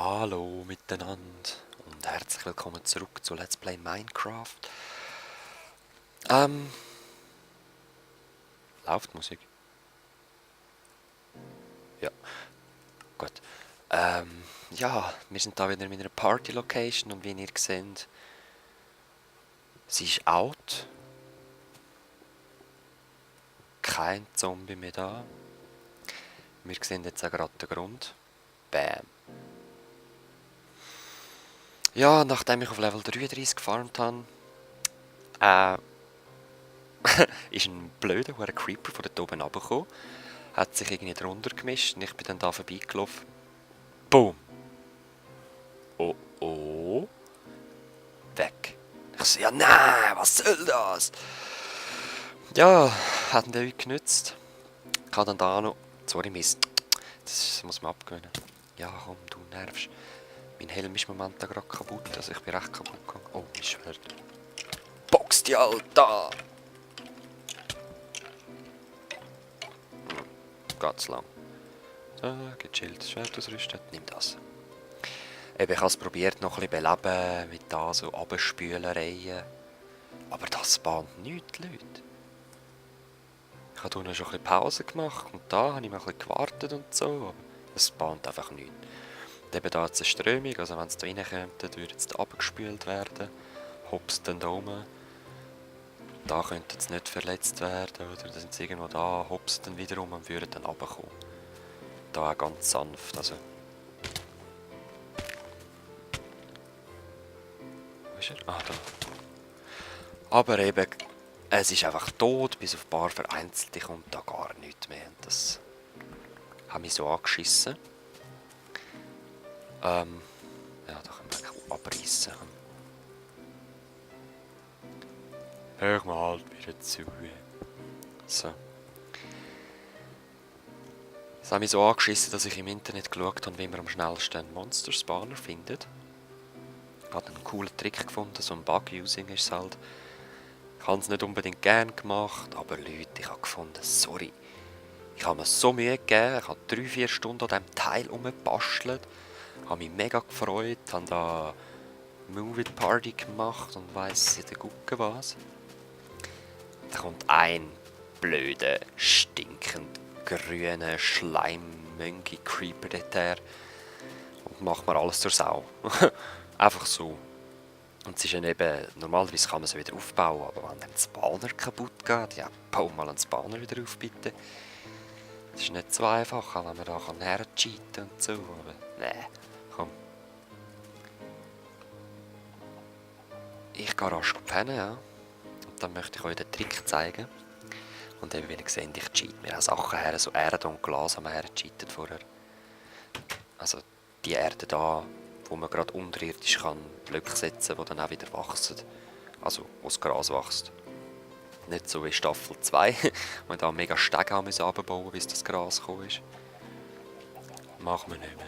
Hallo miteinander und herzlich willkommen zurück zu Let's Play Minecraft. Läuft Musik? Ja, gut. Ja, wir sind da wieder in meiner Party-Location und wie ihr seht, sie ist out. Kein Zombie mehr da. Wir sehen jetzt auch gerade den Grund. Bam. Ja, nachdem ich auf Level 33 gefarmt habe, ist ein blöder Creeper von dort oben runtergekommen, hat sich irgendwie drunter gemischt und ich bin dann da vorbeigelaufen. Boom! Oh oh! Weg! Ich so, ja nein, was soll das? Ja, hat ihn dann heute genützt. Ich habe dann da noch... Sorry, Mist. Das muss man abgewöhnen. Ja, komm, du nervst. Mein Helm ist im Moment gerade kaputt, also ich bin recht kaputt gegangen. Oh, mein Schwert. Box die Alter! Geht zu lang. So, gechillt, Schwert ausrüstet, nimm das. Eben, ich habe es probiert noch ein bisschen beleben, mit da so Abspülereien. Aber das spawnt nichts, Leute. Ich habe unten schon ein bisschen Pause gemacht und da habe ich mal ein bisschen gewartet und so, aber es spawnt einfach nichts. Und eben da hat es eine Strömung, also wenn es da reinkommt, dann würde es da abgespült werden. Hops dann da rum. Da könnte es nicht verletzt werden, oder dann sind sie irgendwo da, hops dann wieder rum und würden dann runterkommen. Da auch ganz sanft, also... Wo ist er? Ah, da. Aber eben, es ist einfach tot, bis auf ein paar vereinzelte kommt da gar nichts mehr. Und das hat mich so angeschissen. Ja, da können wir abreißen. Hör mal halt wieder zu. So. Es hat mich so angeschissen, dass ich im Internet geschaut habe, wie man am schnellsten einen Monster-Spawner findet. Ich habe einen coolen Trick gefunden, so ein Bug-Using ist es halt. Ich habe es nicht unbedingt gern gemacht, aber Leute, ich habe gefunden, sorry. Ich habe mir so Mühe gegeben, ich habe 3-4 Stunden an diesem Teil herumgebastelt, habe mich mega gefreut, habe da Movie Party gemacht und weiss der Gucke was. Da kommt ein blöder, stinkend grüner Schleimmönchi-Creeper dort her und macht mir alles zur Sau. Einfach so. Und es ist dann eben, normalerweise kann man es wieder aufbauen, aber wenn der Spawner kaputt geht, ja, bau mal einen Spawner wieder auf, bitte. Das ist nicht so einfach, wenn man da hercheaten kann und so, aber nee, komm. Ich gehe rasch pennen, ja. Und dann möchte ich euch den Trick zeigen. Und eben, wie ihr seht, ich cheat mir auch Sachen her, so Erde und Glas haben wir hergecheatet vorher. Also die Erde da, wo man gerade unterirdisch kann Blöcke setzen, die dann auch wieder wachsen. Also, wo das Gras wächst. Nicht so wie Staffel 2, wo wir da mega Stege haben müssen runterbauen, bis das Gras gekommen ist. Machen wir nicht mehr.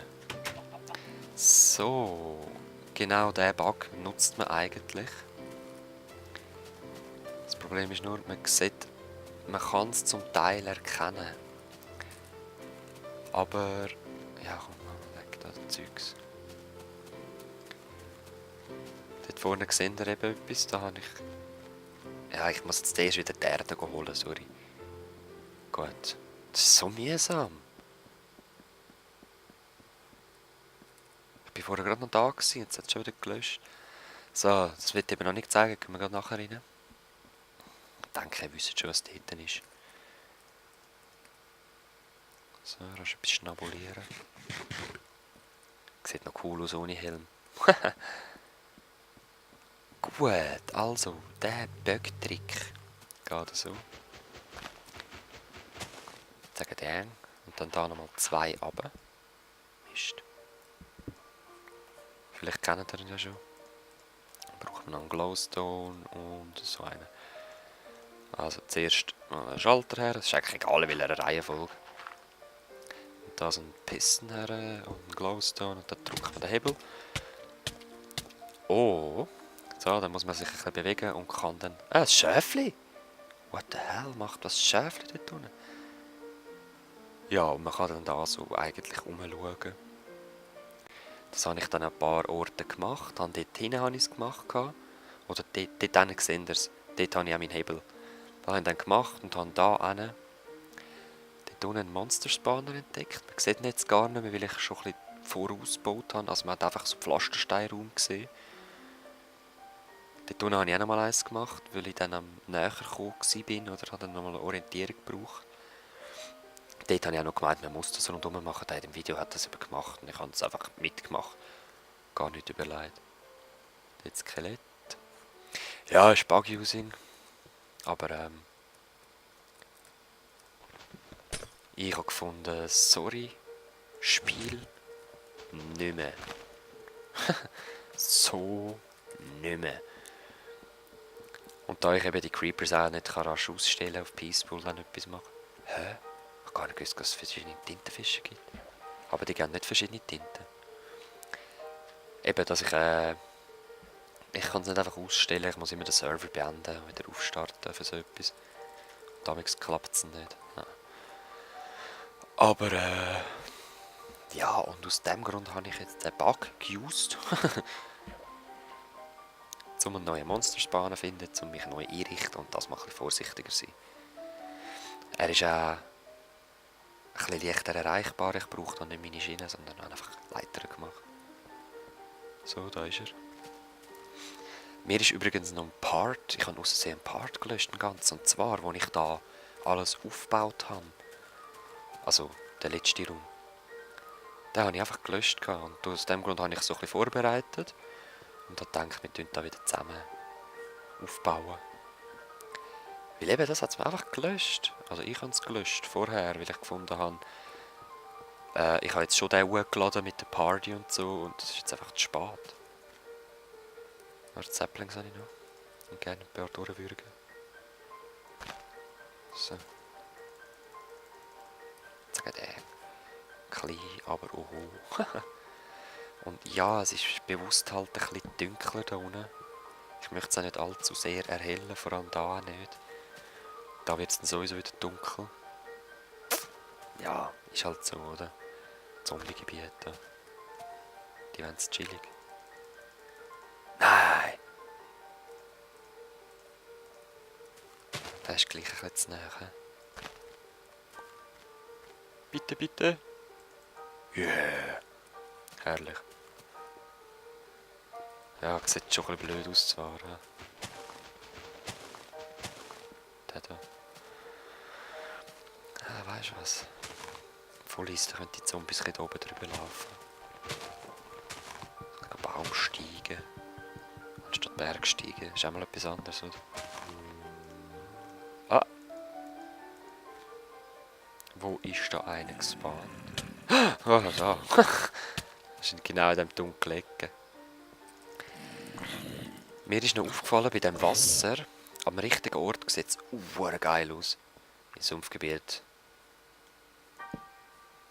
So, genau diesen Bug nutzt man eigentlich. Das Problem ist nur, man sieht, man kann es zum Teil erkennen. Aber, ja komm, weg da das Zeugs. Dort vorne seht ihr eben etwas, da habe ich... Ja, ich muss jetzt erst wieder die Erde holen, sorry. Gut. Das ist so mühsam. Ich war vorher gerade noch da gewesen, jetzt hat es schon wieder gelöscht. So, das will ich eben noch nicht zeigen, können wir gerade nachher rein. Ich denke, ihr wisst schon, was dort ist. So, rasch ein bisschen schnabulieren. Sieht noch cool aus ohne Helm. Gut, also, der Böcktrick geht so. Sagen den. Und dann da nochmal 2 runter. Mist. Vielleicht kennt ihr ihn ja schon. Dann braucht man noch einen Glowstone und so einen. Also zuerst einen Schalter her, das ist eigentlich egal in welcher Reihenfolge. Und da so ein Piston her und einen Glowstone und dann drückt man den Hebel. Oh, so, dann muss man sich ein bisschen bewegen und kann dann... ein Schäfli! What the hell macht das Schäfli dort unten? Ja, und man kann dann da so eigentlich rumschauen. Das habe ich dann an ein paar Orten gemacht. Dort hinten habe ich es gemacht. Oder dort hinten gesehen ihr es. Dort habe ich auch meinen Hebel. Das habe ich dann gemacht und habe da hinten dort unten einen Monster Spawner entdeckt. Man sieht ihn jetzt gar nicht mehr, weil ich schon ein bisschen vorausgebaut habe. Also man hat einfach so Pflastersteinraum gesehen. Dort unten habe ich auch noch mal eins gemacht, weil ich dann am näher gekommen bin oder habe dann noch mal eine Orientierung gebraucht. Dort habe ich auch noch gemeint, man muss das rundherum machen. Der in dem Video hat das eben gemacht und ich habe es einfach mitgemacht. Gar nicht überlegt. Dort Skelett. Ja, ist Bug-Using. Aber ich habe gefunden, sorry, Spiel, nicht mehr. So nicht mehr. Und da ich eben die Creepers auch nicht rasch ausstellen auf Peaceful, dann etwas mache. Hä? Ich habe gar nicht gewusst, dass es verschiedene Tintenfische gibt. Aber die geben nicht verschiedene Tinten. Eben, dass ich ich kann es nicht einfach ausstellen, ich muss immer den Server beenden und wieder aufstarten für so etwas. Damals klappt es nicht. Ja. Aber ja, und aus dem Grund habe ich jetzt den Bug geused. um einen neuen Monster-Spawn zu finden, um mich neu einrichten und das mal ein bisschen vorsichtiger sein. Er ist auch ein bisschen leichter erreichbar. Ich brauche dann nicht meine Schiene, sondern einfach Leiter gemacht. So, da ist er. Mir ist übrigens noch ein Part, ich habe aussehen einen Part gelöscht, einen ganzen, und zwar, wo ich da alles aufgebaut habe. Also, der letzte Raum. Den habe ich einfach gelöscht und aus dem Grund habe ich es so ein bisschen vorbereitet. Und da denke ich, wir tun da wieder zusammen aufbauen. Weil eben, das hat es mir einfach gelöscht. Also ich habe es gelöscht vorher, weil ich gefunden habe, ich habe jetzt schon den hochgeladen mit der Party und so und es ist jetzt einfach zu spät. Aber die Saplings habe ich noch. Und gerne ein paar durchwürgen. So. Jetzt geht der klein, aber oho. Und ja, es ist bewusst halt ein bisschen dunkler da unten. Ich möchte es auch nicht allzu sehr erhellen, vor allem da nicht. Da wird es dann sowieso wieder dunkel. Ja, ist halt so, oder? Zombie-Gebiete. Die wollen es chillig. Nein! Der ist gleich ein bisschen zu nahe. Bitte, bitte! Yeah! Herrlich. Ja, sieht schon ein bisschen blöd aus zwar. Der da. Ah, weisst du was? Voll ist, da können die Zombies hier oben drüber laufen. Baum steigen. Anstatt Berg steigen. Ist auch mal etwas anderes, oder? Ah! Wo ist da einer gespawnt? Oh, da! Das ist genau in diesem dunklen Ecke. Mir ist noch aufgefallen, bei dem Wasser, am richtigen Ort sieht es geil aus. Im Sumpfgebiet.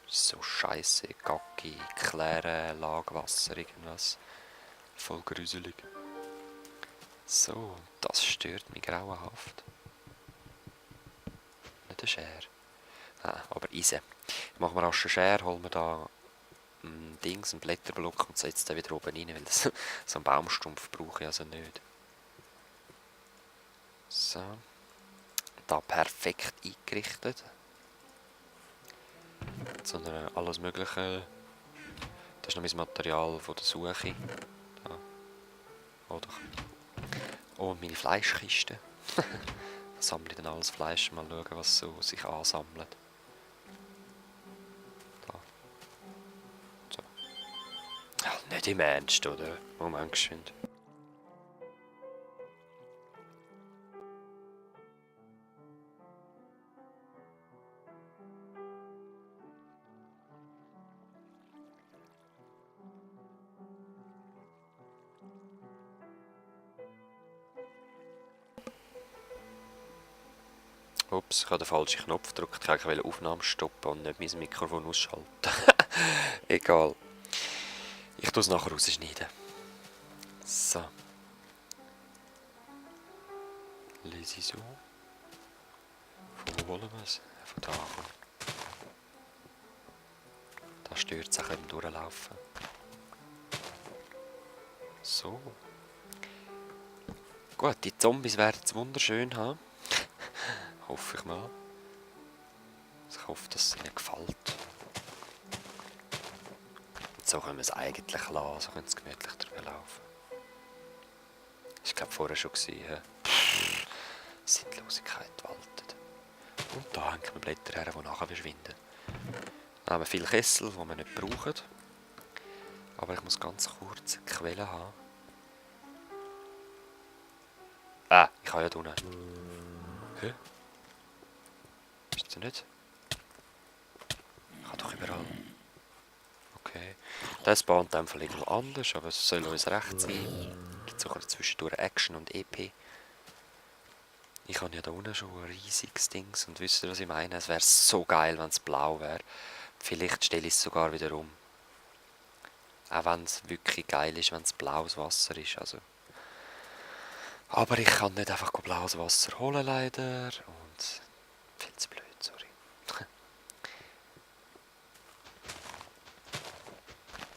So scheiße, Gacki, Kläre, Lagwasser, irgendwas. Voll gruselig. So, das stört mich grauenhaft. Nicht eine Schere. Ah, aber Eisen. Ich mache mir rasch eine Schere, hol mir da ein Dings, einen Blätterblock und setze den wieder oben rein, weil das, so einen Baumstumpf brauche ich also nicht. So. Da perfekt eingerichtet. Sondern alles Mögliche. Das ist noch mein Material von der Suche. Da. Oh, doch. Oh, meine Fleischkiste. Da sammle ich dann alles Fleisch. Mal schauen, was so sich ansammelt. Da. So. Ja, nicht im Ernst, oder? Moment, geschwind. Ups, ich habe den falschen Knopf gedrückt. Ich wollte Aufnahme stoppen und nicht mein Mikrofon ausschalten. Egal. Ich tue es nachher rausschneiden. So. Lese ich so. Von wo wollen wir es? Von da. Da stört es auch durchlaufen. So. Gut, die Zombies werden es wunderschön haben. Hoffe ich mal. Also ich hoffe, dass es ihnen gefällt. Und so können wir es eigentlich lassen, so können sie gemütlich drüber laufen. Ich glaube vorher schon gewesen, ja. Sinnlosigkeit waltet. Und da hängen wir Blätter her, die nachher verschwinden. Dann haben wir viele Kessel, die wir nicht brauchen. Aber ich muss ganz kurz eine Quelle haben. Ah, ich habe ja da unten. Hä? Ist das nicht? Ich habe doch überall. Okay. Das bahnt einfach irgendwo anders, aber es soll uns recht sein. Es gibt sogar zwischendurch Action und EP. Ich habe ja da unten schon ein riesiges Ding und wisst ihr, was ich meine? Es wäre so geil, wenn es blau wäre. Vielleicht stelle ich es sogar wieder um. Auch wenn es wirklich geil ist, wenn es blaues Wasser ist. Also. Aber ich kann nicht einfach blaues Wasser holen, leider. Und viel zu blöd, sorry.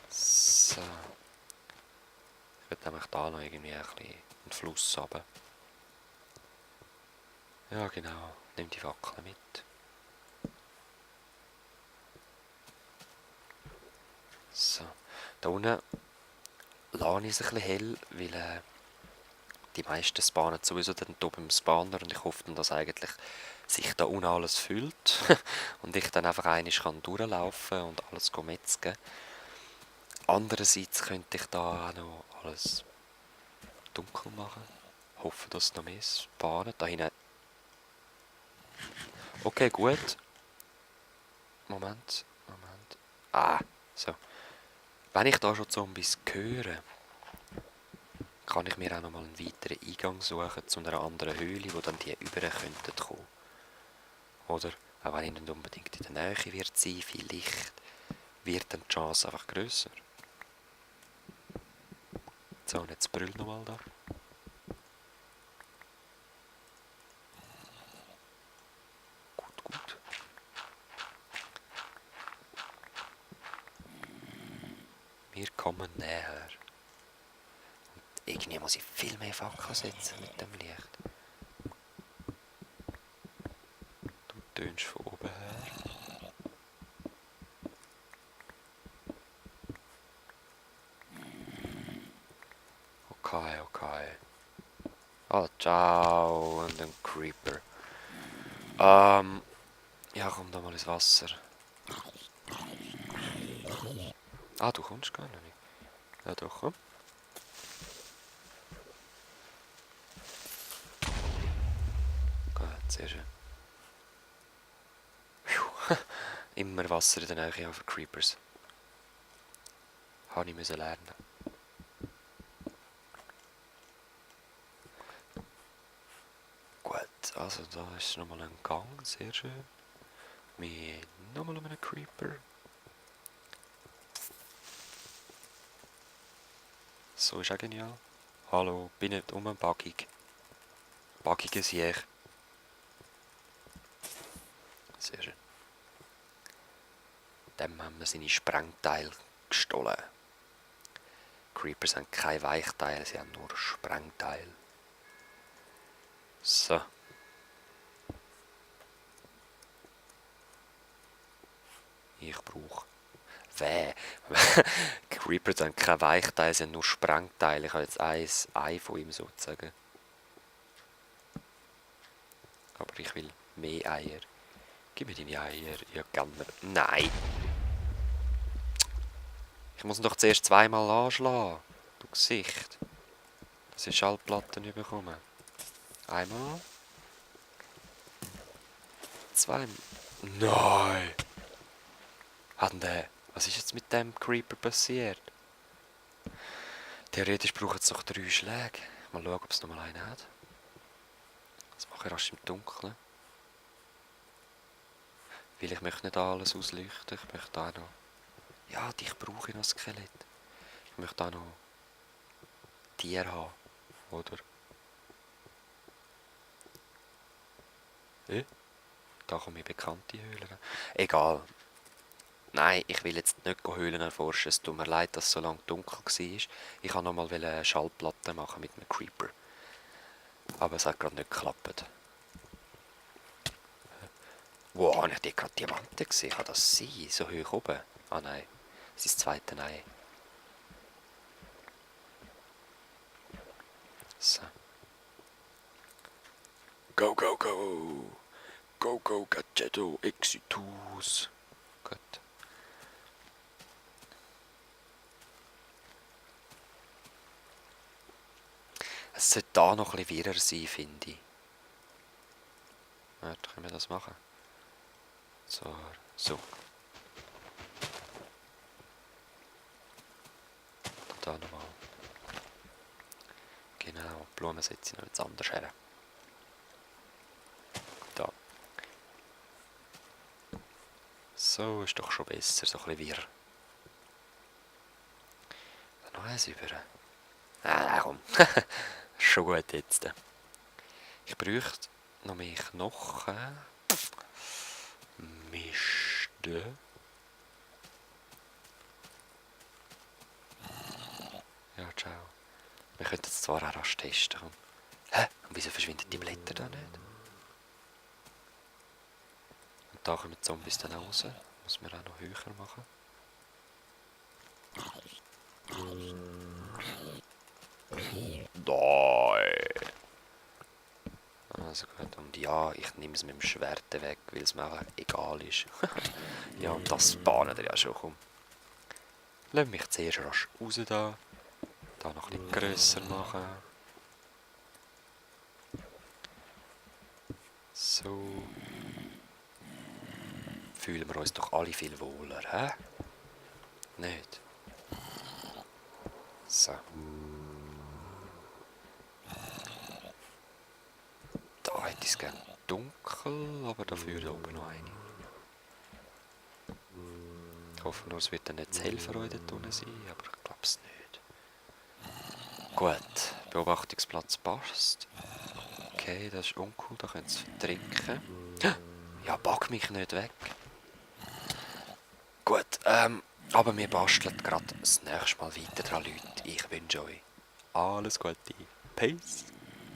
So. Ich würde nämlich da noch irgendwie ein bisschen einen Fluss haben. Ja, genau. Nimm die Fackel mit. So. Da unten lasse ich es ein bisschen hell, weil die meisten spawnen sowieso dann hier beim Spawner und ich hoffe dann, dass eigentlich sich da unten alles füllt und ich dann einfach einmal durchlaufen und alles metzgen. Andererseits könnte ich da auch noch alles dunkel machen. Hoffe, dass noch mehr spawnen. Da hinten. Okay, gut. Moment. Ah, so. Wenn ich da schon Zombies höre, kann ich mir auch noch mal einen weiteren Eingang suchen zu einer anderen Höhle, wo dann die über könnten kommen. Oder, auch wenn ich nicht unbedingt in der Nähe wird sein, vielleicht wird dann die Chance einfach grösser. So, und jetzt brüll nochmal da. Gut. Wir kommen näher. Und irgendwie muss ich viel mehr Fackeln setzen mit dem Licht. Du tönst von oben her. Okay. Oh, ciao. Und ein Creeper. Ja, komm da mal ins Wasser. Ah, du kommst gar nicht. Ja, doch, komm. Gut, sehr schön. Immer Wasser in der Nähe für Creepers. Habe ich lernen. Gut, also da ist nochmal ein Gang, sehr schön. Mit nochmal einem Creeper. So ist auch genial. Hallo, bin nicht buggig. Buggiges Jäch. Sehr schön. Dem haben wir seine Sprengteile gestohlen. Creepers haben keine Weichteile, sie haben nur Sprengteile. So. Ich brauche... Creepers haben keine Weichteile, sie haben nur Sprengteile. Ich habe jetzt ein Ei von ihm sozusagen. Aber ich will mehr Eier. Gib mir deine Eier, ja gerne. Nein! Ich muss ihn doch zuerst zweimal anschlagen. Du Gesicht. Dass ich Schallplatten bekomme. Einmal. Zweimal. Nein! Was ist jetzt mit dem Creeper passiert? Theoretisch braucht es noch 3 Schläge. Mal schauen, ob es noch mal einen hat. Das mache ich rasch im Dunkeln. Weil ich möchte nicht alles ausleuchten. Ich möchte auch noch... Ja, dich brauche ich noch Skelett. Ich möchte auch noch Tiere haben. Oder? Da kommen mir bekannte Höhlen. Egal. Nein, ich will jetzt nicht Höhlen erforschen. Es tut mir leid, dass es so lange dunkel war. Ich wollte noch mal eine Schallplatte machen mit einem Creeper. Aber es hat gerade nicht geklappt. Wow, habe ich gerade Diamanten gesehen? Kann das sein? So hoch oben? Ah nein, es ist das zweite Ei. So. Go, go, go! Go, go, Gadgetto, Exitus! Gut. Es sollte da noch ein bisschen wirrer sein, finde ich. Warte, können wir das machen? So. Da nochmal. Genau, die Blumen setze ich noch jetzt anders her. Da. So, ist doch schon besser, so ein bisschen wirr. Dann noch eins über. Ah, komm. Schon gut jetzt. Ich bräuchte noch mehr Knochen. Mist. Ja, ciao. Wir könnten es zwar auch rasch testen. Hä? Und wieso verschwinden die Blätter da nicht? Und da kommen die Zombies dann auch raus. Muss man auch noch höher machen. Nein. Also gut, und ja, ich nehme es mit dem Schwert weg, weil es mir auch egal ist. Ja, und das bahnen wir ja schon, komm. Lass mich zuerst rasch raus da. Da noch ein bisschen grösser machen. So. Fühlen wir uns doch alle viel wohler, hä? Nicht? So. Da hätte ich es gerne dunkel, aber dafür da oben noch eine. Ich hoffe nur, es wird dann nicht zu hell für euch dort unten sein, aber ich glaube es nicht. Gut, Beobachtungsplatz passt. Okay, das ist uncool, da könnt ihr trinken. Ja, pack mich nicht weg. Gut, aber wir basteln gerade das nächste Mal weiter dran, Leute. Ich wünsche euch alles Gute. Peace.